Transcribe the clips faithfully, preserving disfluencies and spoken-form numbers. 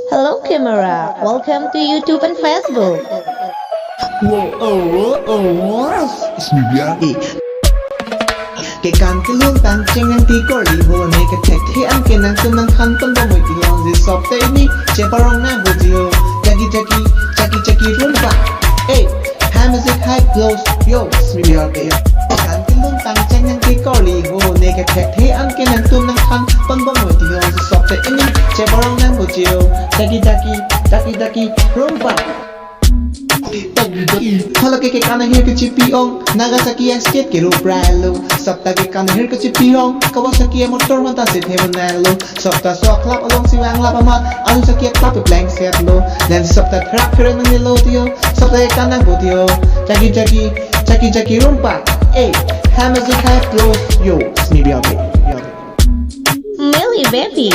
Hello camera, welcome to YouTube and Facebook. Wo, oh, wo, oh, wo. Smibiar. Kekan kelun tang chengnang ti korli ho, ne kethekthe an ke nangtum nangthan pon bom oi ti ho, je sop ta ini cheparong nang bo ji ho. Jagi jagi, jagi jagi rumpa. Hey, ha music hai close yo, smibiar ke. Kekan kelun tang chengnang ti korli ho, ne kethekthe an ke nangtum nangthan pon bom oi ti ho, je sop ta ini cheparong nang bo ji ho. Jagi jagi, jagi jagi rumpa. Hala ke kekan ahir kechipi-ong, Nagasaki Estate ke rup rai lo. Sop ta kekan ahir kechipi-ong, Kawasaki amotor Honda si thevon nang lo. Sop ta so aklap alongsi vang lap amat, alu saki aklap blank set lo. Lapen sop ta thrap keren nang lo ti ho, sop ta kekan nang bo ti ho. Jagi jagi, jagi jagi rumpa. Eh, ha music hai close yo, smibiar. Millie baby.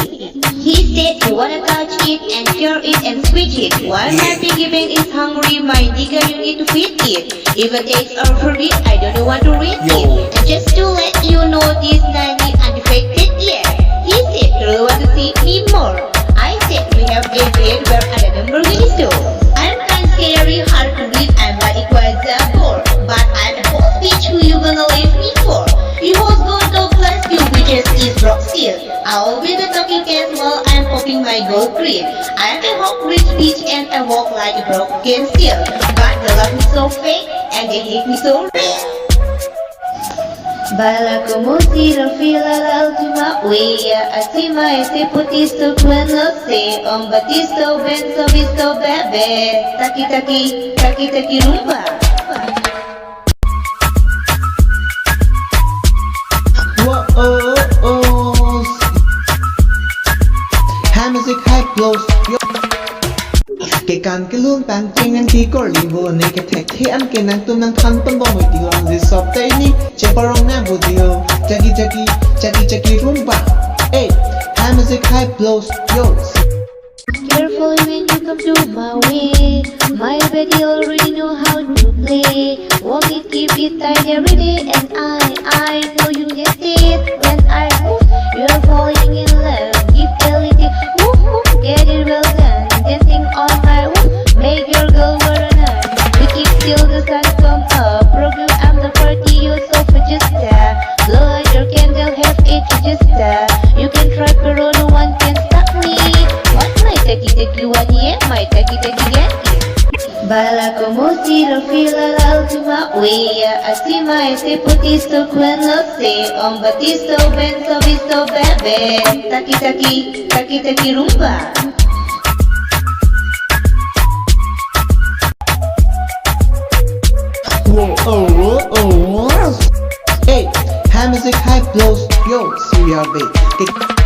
He said he wanna touch it and tear it and squeeze it. While my piggy bank is hungry, my digger you need to feed it. Even eggs are free, I don't know what to read it. And just to let you know, this ninety undefeated year. He said, "Do you want to see me more?" I said, "We have a bed where other number we store." I'm kind scary, hard to read, I'm like equalizer board. But I'm a boss bitch, who you gonna leave me for? You hoes go to class two, bitches is rock still. I will be the talking case while I'm popping my gold grin. I'm a hawk rich bitch and I walk like a broken steel. But they love me so fake and they hate me so real. Bala como si lo fila la última huella, así ma ese putisto cuando se un batisto ben sobisto bebe. Taki taki, taki taki rumba. Wo, oh, oh. Ha music hai close yo. Kekan kelun tang chengnang ti korli ho, ne kethekthe an ke nangtum nangthan pon bom oi ti ho, je sop ta ini cheparong nang bo ti ho. Jagi jagi, jagi jagi rumpa. Eh, ha music hai close yo. Carefully when you come to my way. My baby already know how to play. Walk it, keep it tight every day, and I, I know you get it. When I move, you're falling in love. Give a little whoop whoop, get it well done. Dancing on my own, make your girl wanna run. We keep till the sun come up. Program, I'm the party, you so just uh, blow out your candle, have it to just uh, you can try, pero no one can stop me. What my taki taki one, yeah, my taki taki gang. Bala como si lo fila la última huella, así ma ese putisto cuando se un batisto ben sobisto bebe. Taki taki, taki taki rumba. Wo, oh, wo, oh, wo. Hey, ha music hai close yo, smibiar ke.